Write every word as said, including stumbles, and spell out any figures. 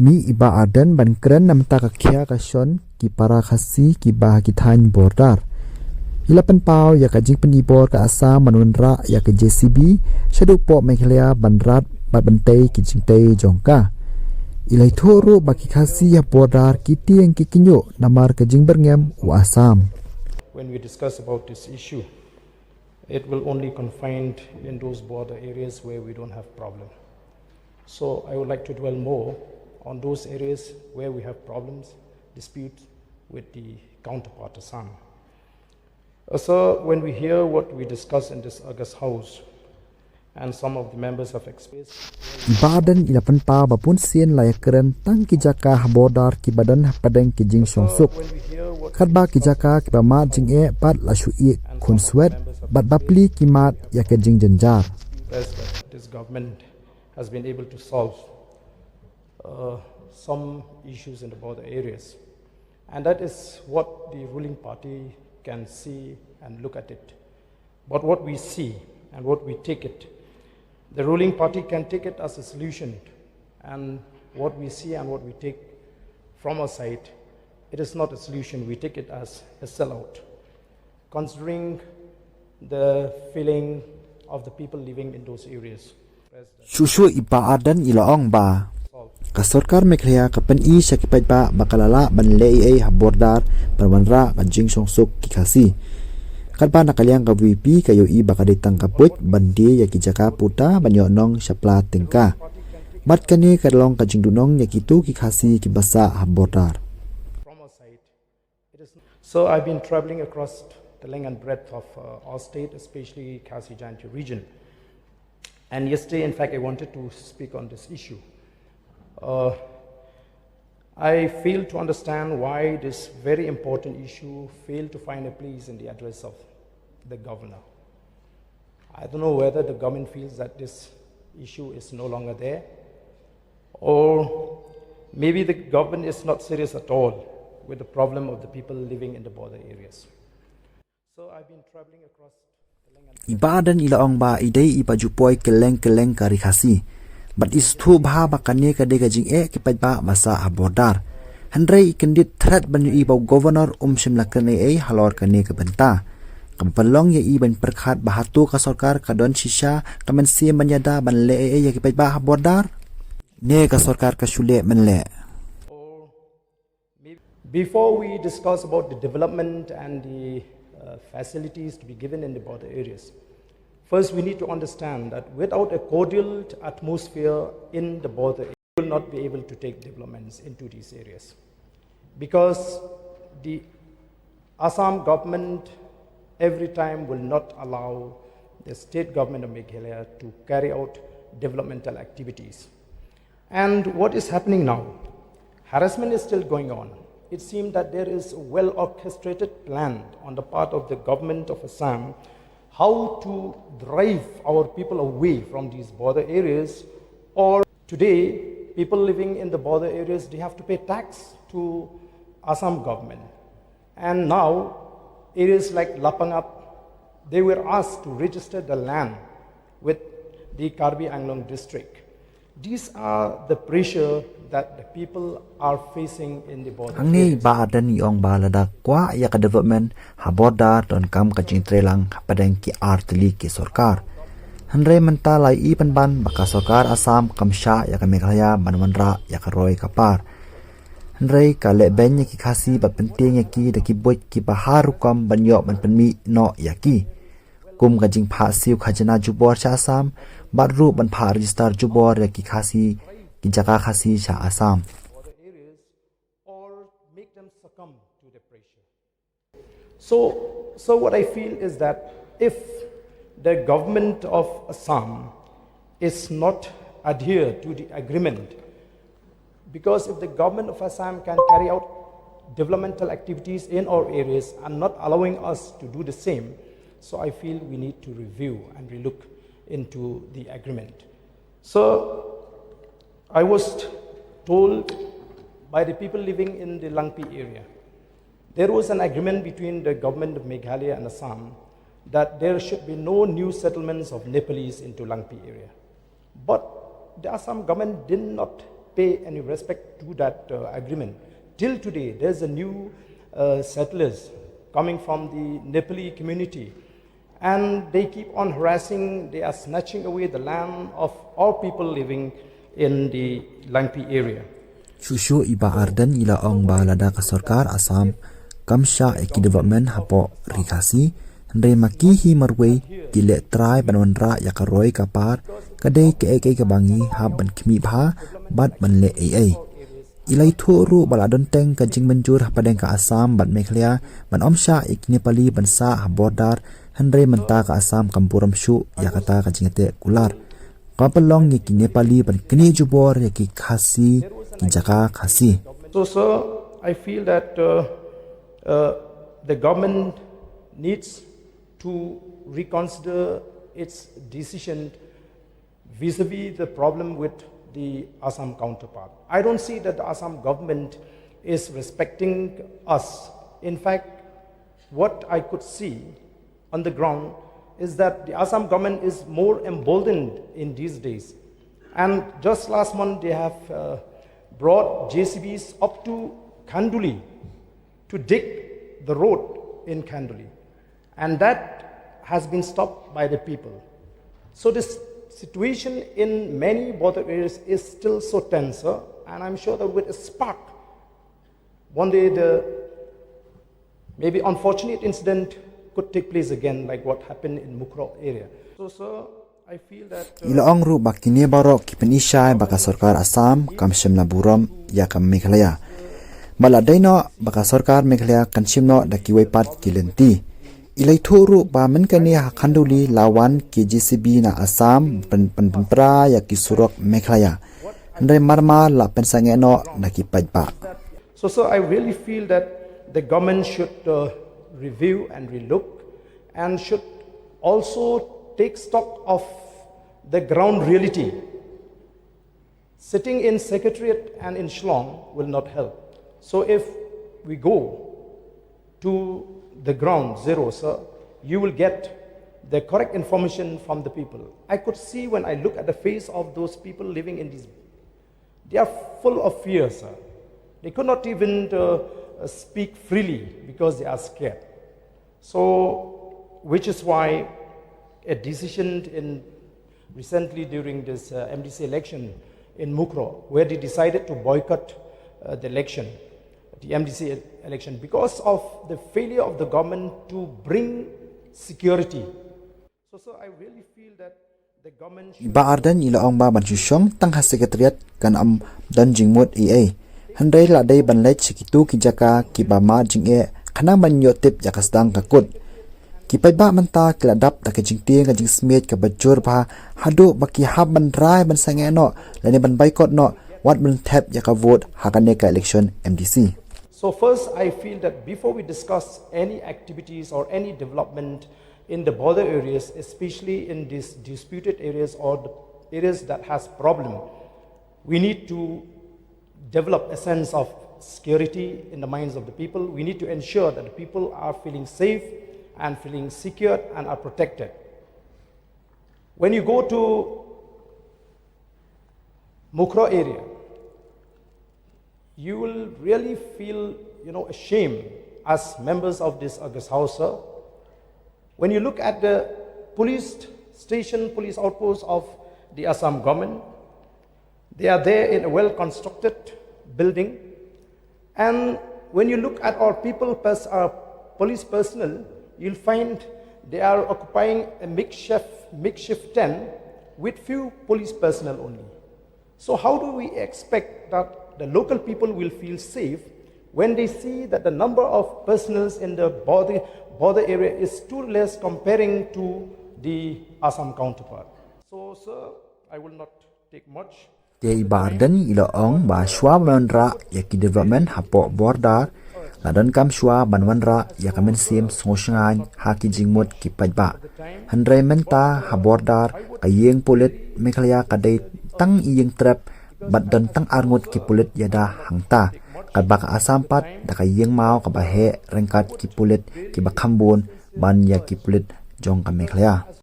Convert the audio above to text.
Mih i Bah Ardent ban kren namar ka khia ka shon ki para Khasi kiba ha ki thaiñ border. I la pynpaw ïa ka jingpynibor ka Assam ban wanrah ïa ka J C B shaduh pok Meghalaya ban rat bad ban tei ki jingtei jong ka. I la ïathuh ruh ba ki Khasi ha border ki tieng ki kynjuh namar ka jingbyrngem u Assam. When we discuss about this issue, it will only confined in those border areas where we don't have problem. So I would like to dwell more on those areas where we have problems, disputes with the counterpart Assam. Uh, so when we hear what we discuss in this August House, and some of the members have expressed. I Bah Ardent i la pynpaw ba bun sien la ïakren tang ki jaka ha border kiba don hapdeng ki jingshongsuk. Katba ki jaka kiba mad jingeh bad la shu ïeh khun swet bad bapli ki mad ïa ka jingjynjar. This government has been able to solve uh, some issues in the border areas. And that is what the ruling party can see and look at it. But what we see and what we take it, the ruling party can take it as a solution. And what we see and what we take from our side, it is not a solution. We take it as a sellout. Considering the feeling of the people living in those areas. Shuh shuh i Bah Ardent i la ong ba ka sorkar Meghalaya ka pyni sha ki paidbah ba ka la lah ban leh ei ei ha border ban wanrah ka jingshongsuk ki Khasi. Katba na ka liang ka V P ka ïohi ba ka dei tang ka buit ban die ïa ki jaka puta ban ïoh nong shapla tyngka. Bad kane ka long ka jingduhnong ïa kito ki Khasi kiba sah ha border. So I've been traveling across the length and breadth of uh, our state, especially Khasi Jaintia region. And yesterday, in fact, I wanted to speak on this issue. Uh, I fail to understand why this very important issue failed to find a place in the address of the governor. I don't know whether the government feels that this issue is no longer there, or maybe the government is not serious at all with the problem of the people living in the border areas. So I've been traveling across the length and I Bah Ardent i la ong ba i dei iba ju poi kylleng kylleng ka ri Khasi. Bad i sngewthuh bha ba kane ka dei ka jingeh ki paidbah ba sah ha border. Hynrei i kyndit thret ban ïohi ba u governor um shym la kren ei ei halor kane ka bynta. Kaba pynlong ïa i ban pyrkhat ba hato ka sorkar ka don shisha ka mynsiem ban ïada ban leh ei ei ïa ki paidbah ha border? Ne ka sorkar ka shu leh mynleh? Before we discuss about the development and the uh, facilities to be given in the border areas, first we need to understand that without a cordial atmosphere in the border, we will not be able to take developments into these areas. Because the Assam government every time will not allow the state government of Meghalaya to carry out developmental activities. And what is happening now? Harassment is still going on. It seems that there is a well orchestrated plan on the part of the government of Assam how to drive our people away from these border areas. Or today, people living in the border areas, they have to pay tax to Assam government. And now, areas like Lapangap, they were asked to register the land with the Karbi Anglong district. These are the pressure that the people are facing in the border. Hangne i Bah Ardent i ong ba lada kwah ïa ka development ha border donkam ka jingtreilang hapdeng ki artylli ki sorkar. Hynrei mynta la i pynban ba ka sorkar Assam kam shah ïa ka Meghalaya ban wanrah ïa ka roi ka par. Hynrei ka leh beiñ ïa ki Khasi bad pyntieng ïa ki da ki buit kiba ha rukom ban ïoh ban pynmih noh ïa ki. Kum ka jingphah siew khajna jubor sha Assam bad ruh ban phah register jubor ïa ki Khasi, ki jaka Khasi sha Assam. Or make them succumb to the pressure. So, so what I feel is that if the government of Assam is not adhere to the agreement, because if the government of Assam can carry out developmental activities in our areas and not allowing us to do the same, so I feel we need to review and relook into the agreement. So I was told by the people living in the Langpi area, there was an agreement between the government of Meghalaya and Assam that there should be no new settlements of Nepalese into Langpi area. But the Assam government did not pay any respect to that uh, agreement. Till today, there's a new uh, settlers coming from the Nepali community, and they keep on harassing, they are snatching away the land of all people living in the Langpi area. Shuh shuh i Bah Ardent i la ong ba lada ka sorkar Assam kam shah ïa ki development hapoh Ri Khasi, hynrei ma ki hi marwei ki leh trai ban wanrah ïa ka roi ka par, ka dei kaei kaei kaba ngi hap ban khmih bha bad ban leh ei ei. I la ïathuh ruh ba la don teng ka jingmynjur hapdeng ka Assam bad Meghalaya ban ym shah ïa ki Nepali ban sah ha border, hynrei mynta ka Assam kam burom shuh ïa kata ka jingïateh kular. Ka pynlong ïa ki Nepali ban knieh jubor ïa ki Khasi, ki jaka Khasi. So, sir, I feel that uh, uh, the government needs to reconsider its decision vis-a-vis the problem with the Assam counterpart. I don't see that the Assam government is respecting us. In fact, what I could see on the ground is that the Assam government is more emboldened in these days. And just last month, they have uh, brought J C Bs up to Khanduli to dig the road in Khanduli. And that has been stopped by the people. So this situation in many border areas is still so tense, sir, and I'm sure that with a spark, one day the maybe unfortunate incident could take place again, like what happened in Mukroh area. So, sir, I feel that uh, I la ong ruh ba kine baroh ki pynishai ba ka sorkar Assam kam shym la burom ïa ka Meghalaya. Ba la dei noh ba ka sorkar Meghalaya kan shim noh da kiwei pat ki lynti. I la ïathuh ruh ba mynta kane ha Khanduli la wan ki J C B na Assam pyn pyn pynpra ïa ki surok Meghalaya. Hynrei marmar la pynsangeh noh da ki paidbah. So, sir, I really feel that the government should uh, review and relook and should also take stock of the ground reality. Sitting in secretariat and in Shillong will not help. So, if we go to the ground zero, sir, you will get the correct information from the people. I could see when I look at the face of those people living in these they are full of fear, sir. They could not even uh, speak freely because they are scared. So, which is why a decision in recently during this uh, M D C election in Mukroh, where they decided to boycott uh, the election, the M D C election, because of the failure of the government to bring security. So, sir, I really feel that I Bah Ardent i la ong ba ban shu shong tang ha secretariat kan ym don jingmut ei ei. Hynrei la dei ban leit sha kitu ki jaka kiba mad jingeh khnang ban ïoh tip ïa ka sdang ka kut. Ki paidbah mynta ki la dap da ka jingtieng ka jingsmiej kaba jur bha haduh ba ki hap ban rai ban sangeh noh lane ban boycott noh wat ban thep ïa ka vote ha kane ka election M D C. So first, I feel that before we discuss any activities or any development in the border areas, especially in these disputed areas or the areas that has problem, we need to develop a sense of security in the minds of the people. We need to ensure that the people are feeling safe and feeling secure and are protected. When you go to Mukroh area, you will really feel, you know, ashamed as members of this August House, sir. When you look at the police station, police outpost of the Assam government, they are there in a well-constructed building. And when you look at our people, pers- our police personnel, you'll find they are occupying a makeshift, makeshift tent with few police personnel only. So how do we expect that the local people will feel safe when they see that the number of personnel in the border, border area is too less comparing to the Assam counterpart? So, sir, I will not take much. Te i Bah Ardent i la ong ba shuwa ban wanrah ïa ki development hapoh border, la donkam shuwa ban wanrah ïa ka mynsiem sngewshngaiñ ha ki jingmut ki paidbah. Hynrei mynta ha border ka ïing pulit Meghalaya ka dei tang ïing trep bad don tang arngut ki pulit ïada hangta. Katba ka Assam pat da ka ïing maw kaba heh ryngkat ki pulit kiba kham bun ban ïa ki pulit jong ka Meghalaya.